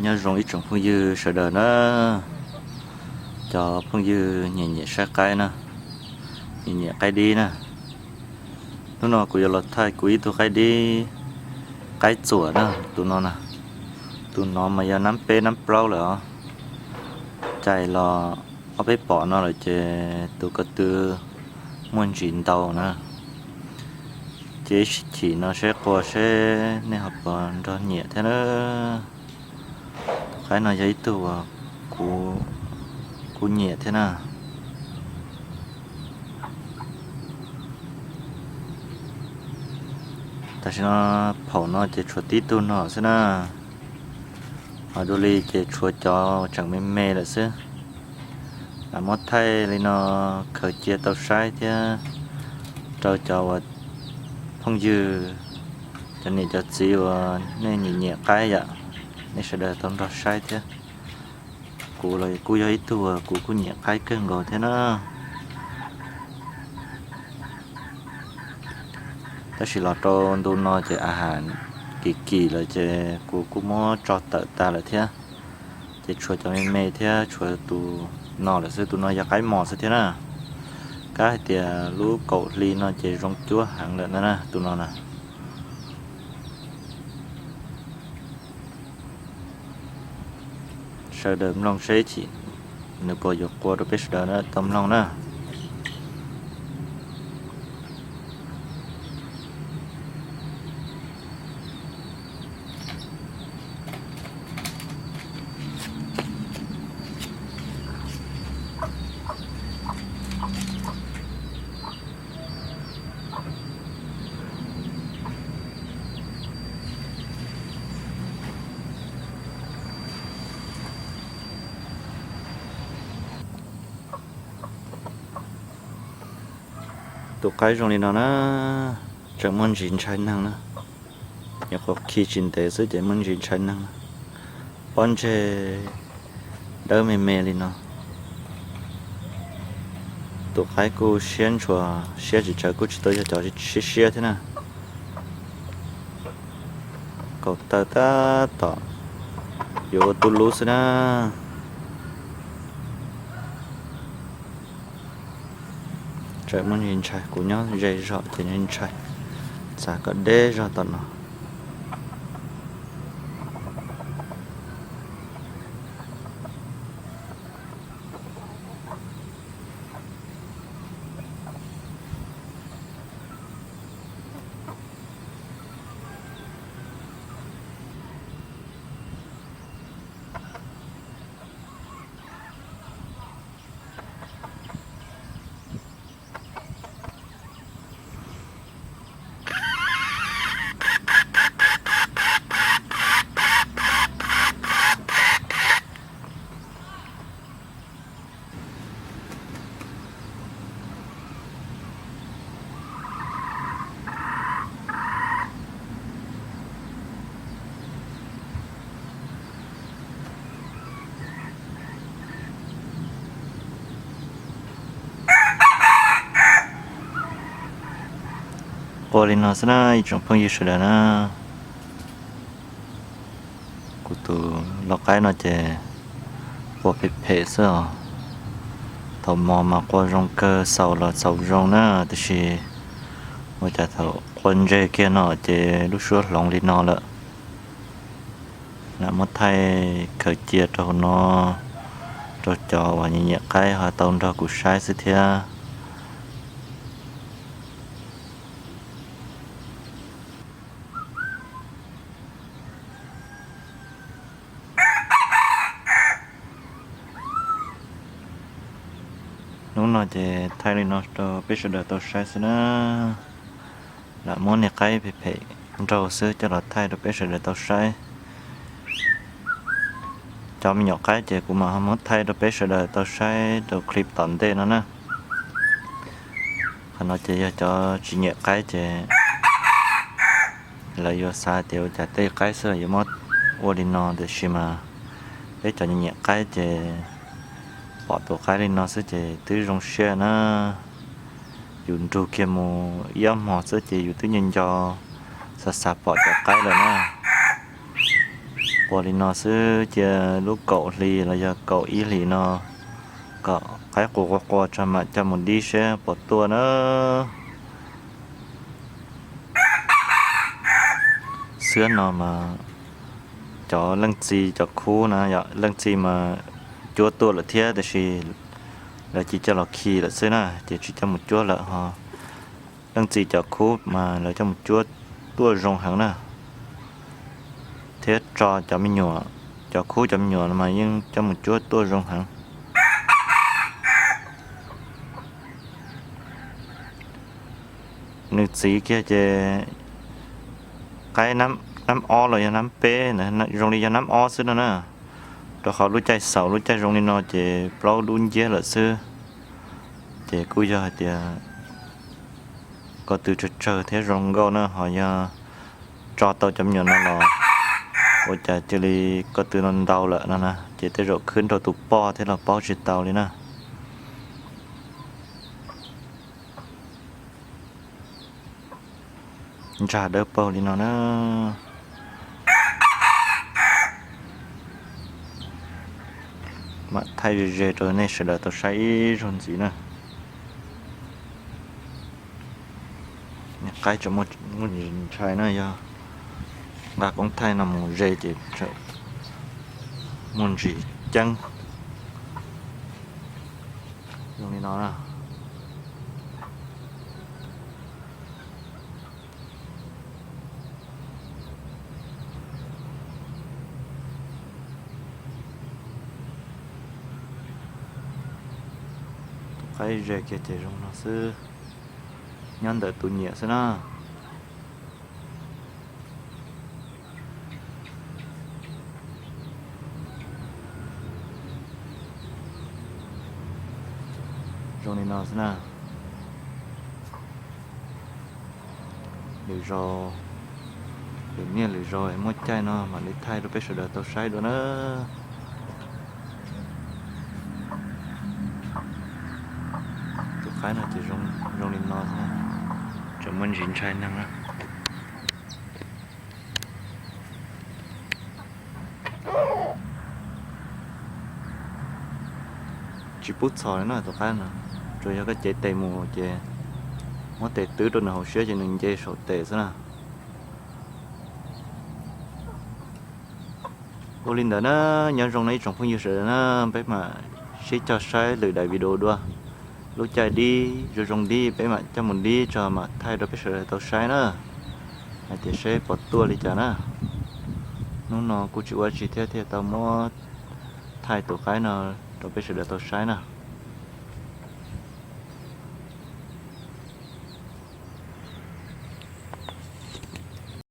Nyob zoo ib tsoom phooj ywg sawv daws na, cov phooj ywg nyiam nyiam saib qaib na, nyiam nyiam qaib dib na. Hnub no kuv yuav los thaij kuv ib tug qaib dib, qaib txuam na, tus no na. Tus no mas yog nab peb nab plaub lawm os. Cais los ob peb pom no lawm ces tus ko tw muaj ntsis ntau na. Ces ib chim no seb qua seb nej ho puas nrog nyiam thiab na. Tus qaib no yog ib tug uas kuv kuj nyiam thiab na. Tam sim no phaum no ces tshuav tib tug no xwb na, ho dua li ces tshuav cov tseem me me lawm xwb. Lam muab thaij li no khaws cia tau saib thiab rau cov uas phooj ywg, cov niam cov txiv uas nej nyiam nyiam qaib yom, nej sawv daws tau nrog saib thiab. Kuv los kuj yog ib tug uas kuv kuj nyiam qaib kawg nkaus thiab na. Tab sis los rau ntu no ces a has kim kim lawm ces kuv kuj muab tso tawm tas lawm thiab. Ces tshuav cov me me thiab tshuav tus no lawm xwb, tus no yog qaib mos xwb thiab na. Kab hais tias lub kaum hli no ces zoo cuab heev lawm na tus no na. Sawv daws mloog seb chim nws puas yuav qua rau peb sawv daws tau mloog na. Tus qaib zoo li no na, tseem muaj ntsis ntshai neeg na. Nyuam qhuav khi tsis ntev xwb ces muaj ntsis ntshai neeg na. Pob ntseg dawb me me li no. Tus qaib kuj siab ntshua, siab tsis tsawg, kuj tsis tau yog cov siab siab thiab na. Kaum tawm tab tom yuav ua tub lub xwb na. Tseem muaj ntsis ntshai, kuv nyob ze zog ces ntshai, txav kom deb zog tom no. Qua li no xwb na ib tsoom phooj ywg sawv daws na. Kuv tus lau qaib no ces qua phem phem xwb os. Thaum mos mas qua zoo kawg, xaus los xaus zoo na, tiam sis ua cas thaum qua ntseg kiag no ces lub suab hloov li no lawm. Lam muab thaij khaws cia rau hauv no rau cov uas nyiam nyiam qaib ho tau nrog kuv saib xwb thiab. Hnub no ces thaij li no rau peb sawv daws tau saib xwb na. Lam muab niag qaib phem phem nraug xwb coj los thaij rau peb sawv daws tau saib. Cov me nyuam qaib ces kuv mam ho muab thaij rau peb sawv daws tau saib rau clip tom ntej no na. Qhov no ces yog cov tsis nyiam qaib ces lawv yuav xav tias ua cas tej qaib xwb yuav muab ua li no, tiam sis mas peb cov nyiam nyiam qaib ces pom tus qaib li no xwb ces twb zoo siab na. Yus nrug kiag mus ib ob hmos xwb ces yus twb nco nco xav xav pom cov qaib lawm na. Ua li no xwb, cia lub kaum hli los yog kaum ib hlis no kom qaib qus qua qua tso mam coj mus dib seb puas tuaj na. Xwb no mas cov leej txiv cov khub na, leej txiv mas cuab tuaj lawm thiab, tiam sis lawv cia coj los khi lawm xwb na, ces tsis coj mus cuab lawm ho. Leej txiv cov khub mas lawv coj mus cuab tuaj zoo heev na, thiab tso cov me nyuam, cov khub cov me nyuam no mas yeej coj mus cuab tuaj zoo heev. Nws txiv kiag ces qaib nab ob los yog nab peb, zoo li yog nab ob xwb no na, rau qhov lub caij xaus lub caij zoo li no ces plaub dub nciab lawm xwb. Ces kuj yog hais tias ko tw tsawg tsawg thiab zoo nkauj na, ho yog tso tau cov me nyuam no los ua cas cia li ko tw no ntau lawm no na, ces tej zaum khwb rau tus poj thiab los paub tsis tau li na. Ntsag dawb paug li no na. Mam thaij ze ze rau nej sawv daws tau saib ib zaug ntxiv na. Qaib tseem muaj ntsis ntshai na, yog nqa koob thaij no mus ze ces tseem muaj ntsis ceeb zoo li no na. Tus qaib ze kiag ces zoo no xwb, nyob ntawm tus nyiam xwb na. Zoo li no xwb na. Lwm zaus, lwm niaj lwm zaus muaj caij no mam li thaij rau peb sawv daws tau saib dua na. Tus qaib no ces zoo li no xwb, tseem muaj ntsis ntshai neeg na. Tsis pub txhos li na tus qaib no, tsuas yog koj cev tes mus ces muab tes twb rau nws hauv siab ces nws nce saum tes xwb na. Ua li ntawd na, nyob zoo na ib tsoom phooj ywg sawv daws na, peb mam sib cog saib lwm daim video dua. Lub caij dib zoo zoo dib peb mam coj mus dib tso mam thaij rau peb sawv daws tau saib na, hais tias seb puas tuaj li cas na. Hnub no kuj tsis ua dab tsi thiab thiaj tau muab thaij tus qaib no rau peb sawv daws tau saib na.